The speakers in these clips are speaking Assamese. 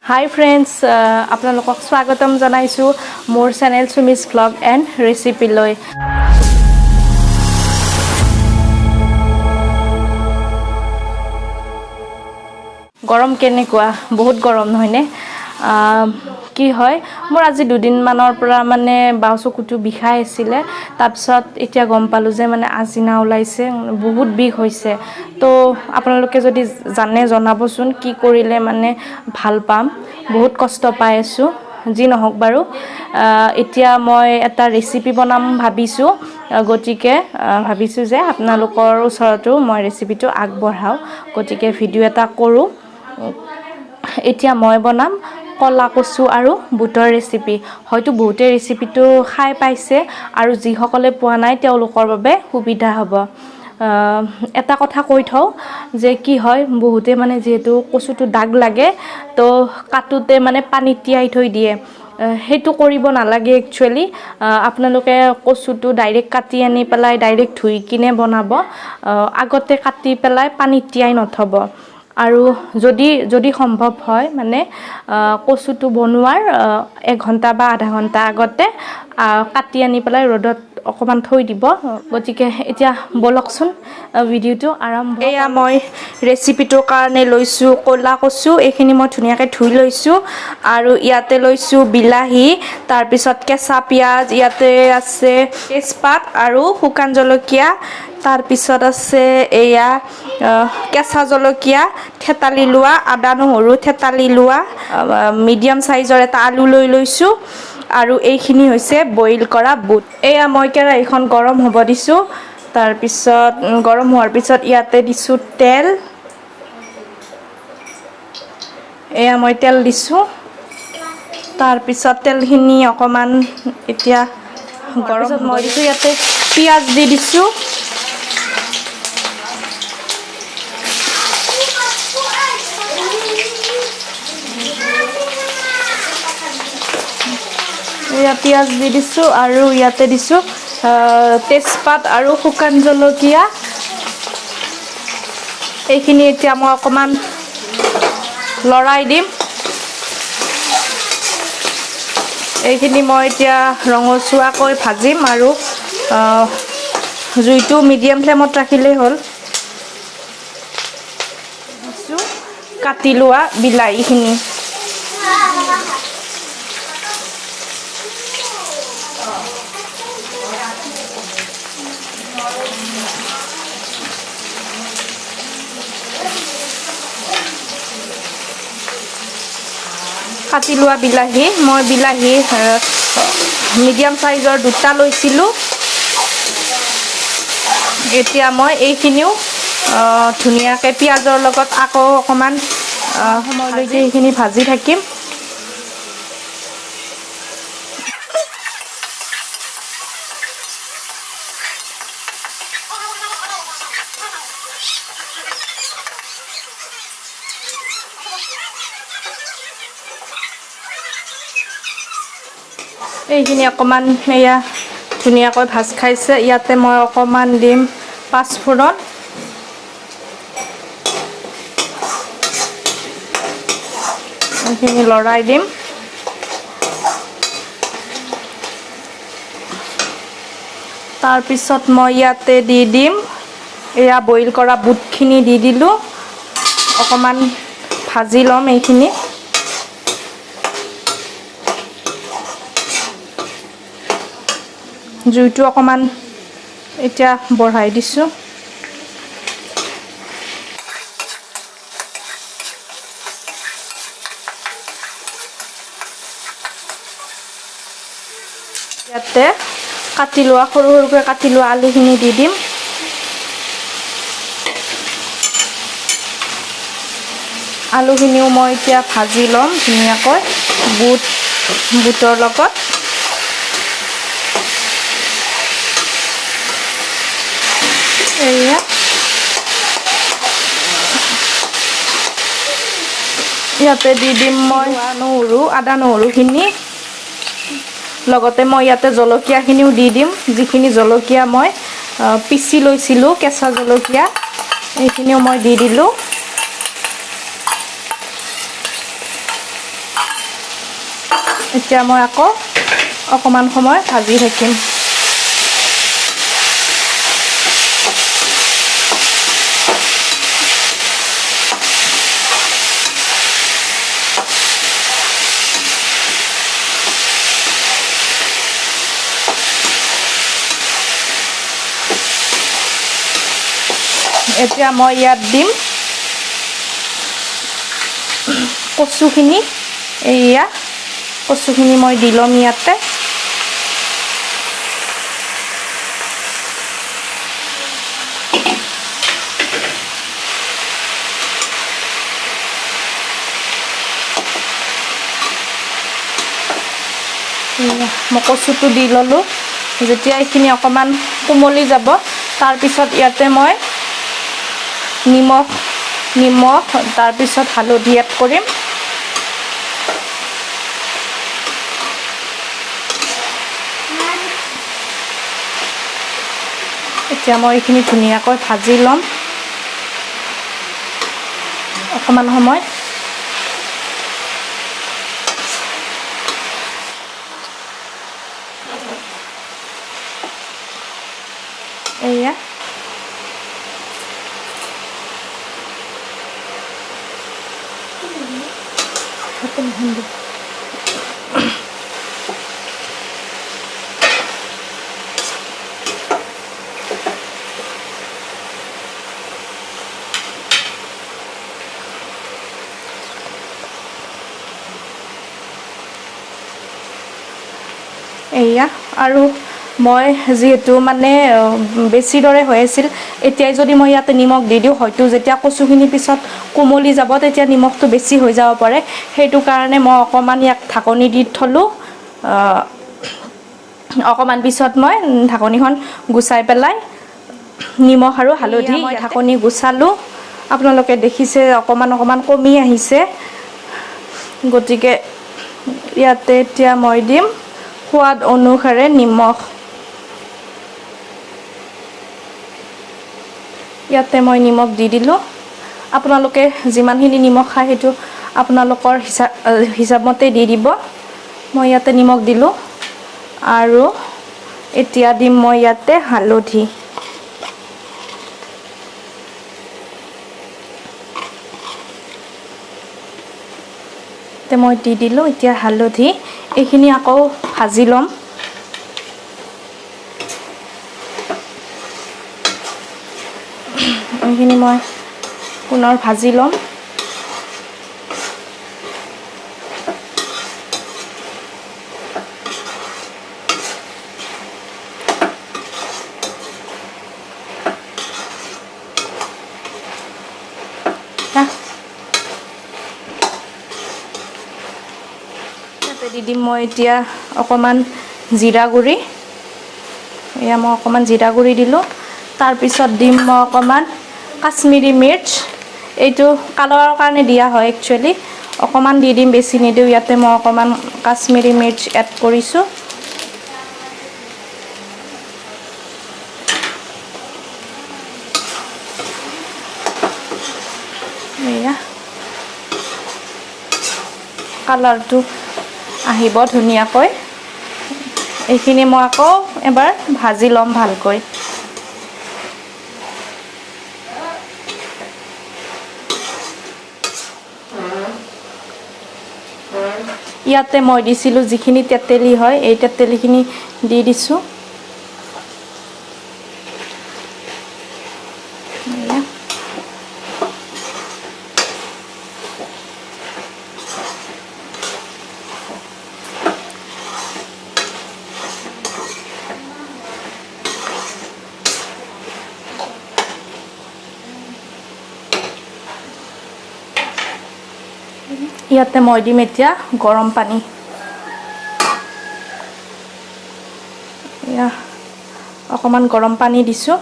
হাই ফ্ৰেণ্ডছ, আপোনালোকক স্বাগতম জনাইছোঁ মোৰ চেনেল চুমিজ ভ্লগ এণ্ড ৰেচিপিলৈ। গৰম কেনেকুৱা? বহুত গৰম নহয়নে? কি হয়, মোৰ আজি দুদিনমানৰ পৰা মানে বাওঁ চকুটো বিষাই আছিলে। তাৰপিছত এতিয়া গম পালোঁ যে মানে আজিনা ওলাইছে, বহুত বিষ হৈছে। তো আপোনালোকে যদি জানে জনাবচোন, কি কৰিলে মানে ভাল পাম। বহুত কষ্ট পাই আছোঁ। যি নহওক বাৰু, এতিয়া মই এটা ৰেচিপি বনাম ভাবিছোঁ। গতিকে ভাবিছোঁ যে আপোনালোকৰ ওচৰতো মই ৰেচিপিটো আগবঢ়াওঁ, গতিকে ভিডিঅ' এটা কৰোঁ। এতিয়া মই বনাম ক'লা কচু আৰু বুটৰ ৰেচিপি। হয়তো বহুতে ৰেচিপিটো খাই পাইছে আৰু যিসকলে পোৱা নাই তেওঁলোকৰ বাবে সুবিধা হ'ব। এটা কথা কৈ থওঁ যে কি হয়, বহুতে মানে যিহেতু কচুটো দাগ লাগে, তো কাটোতে মানে পানীত তিয়াই থৈ দিয়ে। সেইটো কৰিব নালাগে একচুৱেলি। আপোনালোকে কচুটো ডাইৰেক্ট কাটি আনি পেলাই ডাইৰেক্ট ধুই কিনে বনাব, আগতে কাটি পেলাই পানীত তিয়াই নথ'ব। আৰু যদি যদি সম্ভৱ হয় মানে কচুটো বনোৱাৰ 1 ঘণ্টা বা আধা ঘণ্টা আগতে কাটি আনি পেলাই ৰ'দত অকণমান থৈ দিব। গতিকে এতিয়া ব'লকচোন, ভিডিঅ'টো আৰম্ভ। এয়া মই ৰেচিপিটোৰ কাৰণে লৈছোঁ ক'লা কচু, এইখিনি মই ধুনীয়াকৈ ধুই লৈছোঁ। আৰু ইয়াতে লৈছোঁ বিলাহী, তাৰপিছত কেঁচা পিঁয়াজ, ইয়াতে আছে তেজপাত আৰু শুকান জলকীয়া, তাৰপিছত আছে এয়া কেঁচা জলকীয়া থেতালি লোৱা, আদা নহৰু থেতালি লোৱা, মিডিয়াম চাইজৰ এটা আলু লৈ লৈছোঁ। আৰু এইখিনি হৈছে বইল কৰা বুট। এয়া মই কেৰাহীখন গৰম হ'ব দিছোঁ। তাৰপিছত গৰম হোৱাৰ পিছত ইয়াতে দিছোঁ তেল। এয়া মই তেল দিছোঁ। তাৰপিছত তেলখিনি অকণমান এতিয়া গৰম, মই দিছোঁ ইয়াতে পিঁয়াজ দি দিছোঁ। এয়া পিঁয়াজ দি দিছোঁ আৰু ইয়াতে দিছোঁ তেজপাত আৰু শুকান জলকীয়া। এইখিনি এতিয়া মই অকণমান লৰাই দিম। এইখিনি মই এতিয়া ৰঙচুৱাকৈ ভাজিম আৰু জুইটো মিডিয়াম ফ্লেমত ৰাখিলেই হ'ল। দিছোঁ কাটি লোৱা বিলাহীখিনি। কাটি লোৱা বিলাহী, মই বিলাহী মিডিয়াম চাইজৰ দুটা লৈছিলোঁ। এতিয়া মই এইখিনিও ধুনীয়াকৈ পিঁয়াজৰ লগত আকৌ অকণমান সময়লৈকে এইখিনি ভাজি থাকিম। এইখিনি অকণমান এয়া ধুনীয়াকৈ ভাজ খাইছে। ইয়াতে মই অকণমান দিম পাঁচফোৰণ। এইখিনি লৰাই দিম। তাৰপিছত মই ইয়াতে দি দিম এয়া বইল কৰা বুটখিনি দি দিলোঁ। অকণমান ভাজি ল'ম এইখিনি। জুইটো অকণমান এতিয়া বঢ়াই দিছোঁ। ইয়াতে কাটি লোৱা, সৰু সৰুকৈ কাটি লোৱা আলুখিনি দি দিম। আলুখিনিও মই এতিয়া ভাজি ল'ম ধুনীয়াকৈ বুটৰ লগত। এয়া ইয়াতে দি দিম মই নহৰু, আদা নহৰুখিনি। লগতে মই ইয়াতে জলকীয়াখিনিও দি দিম, যিখিনি জলকীয়া মই পিচি লৈছিলোঁ, কেঁচা জলকীয়া, এইখিনিও মই দি দিলোঁ। এতিয়া মই আকৌ অকণমান সময় ভাজি থাকিম। এতিয়া মই ইয়াত দিম কচুখিনি। এয়া কচুখিনি মই দি ল'ম ইয়াতে। মই কচুটো দি ল'লোঁ। যেতিয়া এইখিনি অকণমান কোমলি যাব, তাৰপিছত ইয়াতে মই নিমখ তাৰপিছত হালধি এড কৰিম। এতিয়া মই এইখিনি ধুনীয়াকৈ ভাজি ল'ম অকণমান সময়। এয়া এয়া আৰু মই যিহেতু মানে বেছি দৰে হৈ আছিল, এতিয়াই যদি মই ইয়াতে নিমখ দি দিওঁ, হয়তো যেতিয়া কচুখিনি পিছত কোমলি যাব তেতিয়া নিমখটো বেছি হৈ যাব পাৰে। সেইটো কাৰণে মই অকণমান ইয়াক ঢাকনি দি থ'লোঁ। অকণমান পিছত মই ঢাকনিখন গুচাই পেলাই নিমখ আৰু হালধি মই ঢাকনি গুচালোঁ। আপোনালোকে দেখিছে অকণমান অকণমান কমি আহিছে। গতিকে ইয়াতে এতিয়া মই দিম সোৱাদ অনুসাৰে নিমখ। ইয়াতে মই নিমখ দি দিলোঁ। আপোনালোকে যিমানখিনি নিমখ খায় সেইটো আপোনালোকৰ হিচাপমতে দি দিব। মই ইয়াতে নিমখ দিলোঁ। আৰু এতিয়া দিম মই ইয়াতে হালধি। মই দি দিলোঁ এতিয়া হালধি। এইখিনি আকৌ ভাজি ল'ম। এইখিনি মই পুনৰ ভাজি ল'ম। ইয়াতে দি দিম মই এতিয়া অকণমান জিৰা গুড়ি। এয়া মই অকণমান জিৰা গুড়ি দিলোঁ। তাৰপিছত দিম মই অকণমান কাশ্মীৰী মিৰ্চ। এইটো কালাৰৰ কাৰণে দিয়া হয় একচুৱেলি। অকণমান দি দিম, বেছি নিদিওঁ। ইয়াতে মই অকণমান কাশ্মীৰী মিৰ্চ এড কৰিছোঁ। এয়া কালাৰটো আহিব ধুনীয়াকৈ। এইখিনি মই আকৌ এবাৰ ভাজি ল'ম ভালকৈ। ইয়াতে মই দিছিলোঁ যিখিনি তেতেলী হয়, এই তেতেলীখিনি দি দিছোঁ। ইয়াতে মই দিম এতিয়া গৰম পানী। এয়া অকণমান গৰম পানী দিছোঁ।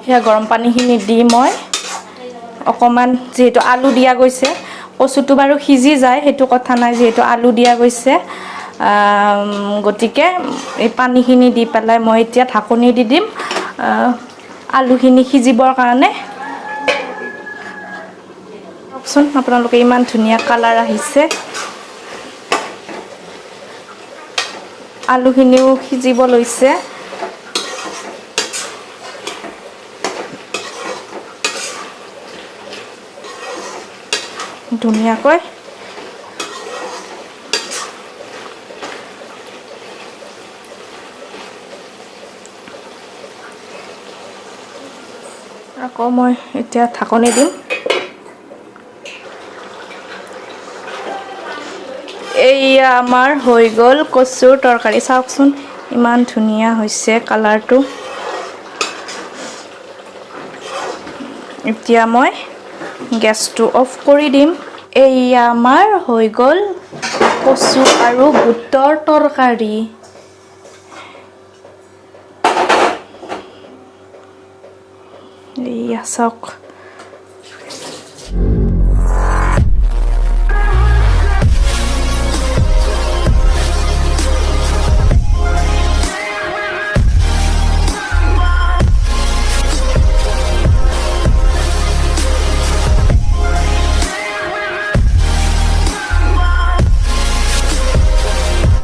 সেয়া গৰম পানীখিনি দি মই অকণমান, যিহেতু আলু দিয়া গৈছে, কচুটো বাৰু সিজি যায়, সেইটো কথা নাই, যিহেতু আলু দিয়া গৈছে। গতিকে এই পানীখিনি দি পেলাই মই এতিয়া ঢাকনি দি দিম আলুখিনি সিজিবৰ কাৰণে। চাওকচোন আপোনালোকে, ইমান ধুনীয়া কালাৰ আহিছে। আলুখিনিও সিজিব লৈছে। ধুনীয়াকৈ আকৌ মই এতিয়া ঢাকনি দিম। এইয়া আমাৰ হৈ গ'ল কচুৰ তৰকাৰী। চাওকচোন, ইমান ধুনীয়া হৈছে কালাৰটো। এতিয়া মই গেছটো অফ কৰি দিম। এইয়া আমাৰ হৈ গ'ল কচু আৰু বুটৰ তৰকাৰী। এইয়া চাওক।